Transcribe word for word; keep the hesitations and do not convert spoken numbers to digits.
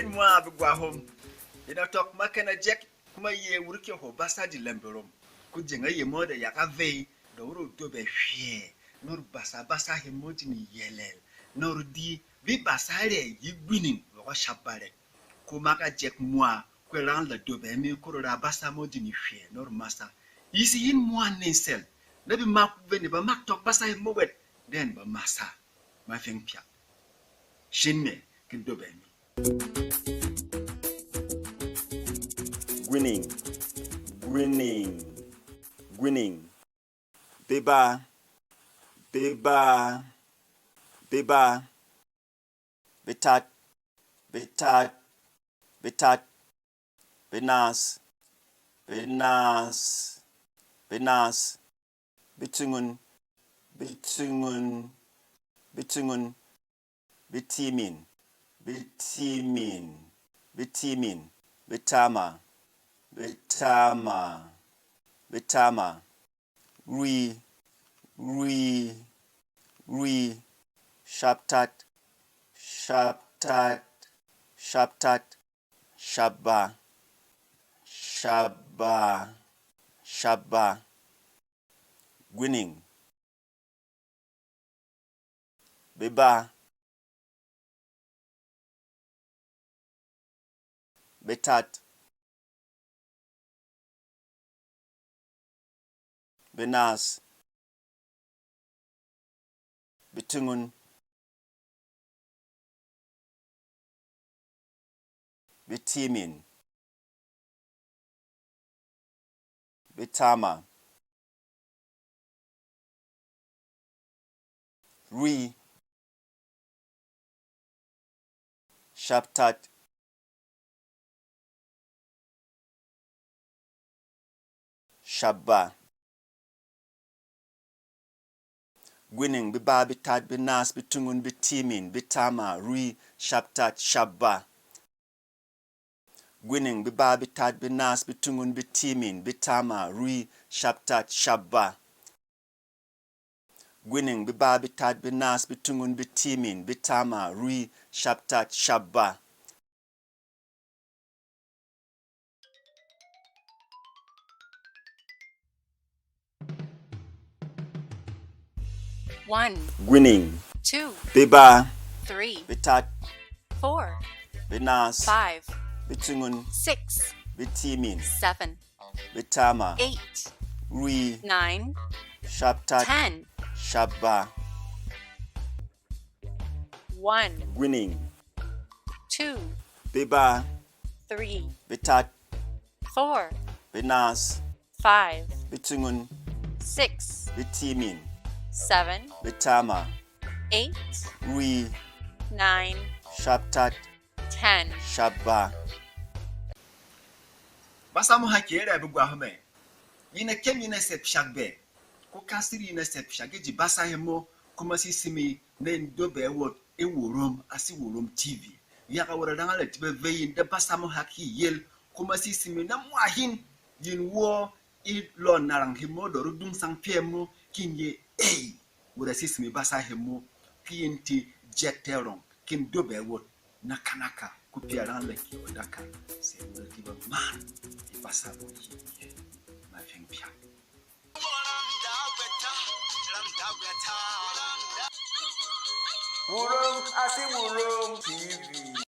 Mwaa begwa hom. Yɛn a tɔk ma kɛn a jɛk, kuma yɛ wuruk kɛ hwo basa ji lɛmbɛ rom. Ko jeng a yemo de yaga vey, de wuro dobe hwɛ, nor basa, basa hemo ji ni yɛlɛl, nor di bi basa rɛ yi gwining vɔgɔ shap bare. Ko ma ka jɛk mwa, kwɛ rang la dobe mi ko rora basa mo ji ni hwɛ, nor masa. Yi si yin mwa nensɛl, na bi mak vene ba mak tɔk basa hemo wɛt, den ba masa. Ma feng pyak. Shin mɛ kin dobe mi. Gwining, gwining, gwining. Beba, beba, beba. Betat, betat, betat. Benas, benas, benas. Betungun, betungun, betungun. Betimin, betimin, betimin. Betama, betama, betama. Rwi, rwi, rwi. Shaptat, shaptat, shaptat. Shapba, shapba, shapba. Gwining. Beba. Betat. Benas. Betungun. Betimin. Betama. Rwi. Shaptat. Shapba. Gwining, beba, betat, benas, betungun, betimin, betama, rwi, shaptat, shapba. Gwining, beba, betat, benas, betungun, betimin, betama, rwi, shaptat, shapba. Gwining, beba, betat, benas, betungun, betimin, betama, rwi, shaptat, shapba. One. Gwining. Two. Beba. Three. Betat. Four. Benas. Five. Betungun. Six. Betimin. Seven. Betama. Eight. Rwi. Nine. Shaptat. Ten. Shapba. One. Gwining. Two. Beba. Three. Betat. Four. Benas. Five. Betungun. Six. Betimin. Seven. Betama. Eight. Rwi. Nine. Shaptat. Ten. Shapba. Basa mo ha kɛ rɛ begwa home. Yi na kyɛm yi na sɛp shak bɛ. Ko kasir yi na sɛp shak e ji basa hemo, kuma si simi na yin dobe wot e Worom, a si Worom T V. Yaga wora ranga la tibe ve yin da basa mo ha ki yel, kuma si simi na mwa hin, yin wo e lɔ narang hemo doro dung sang pye mo, kin ye ei. Wura si simi basa hemo, ki yin ti jɛk tɛ rong, kin dobe wot, na kanaka, ku pia rang lɛk ki wot daka, se wura ki ba man, i basa mo yi ye, ma feng pia. Worom, a si Worom T V.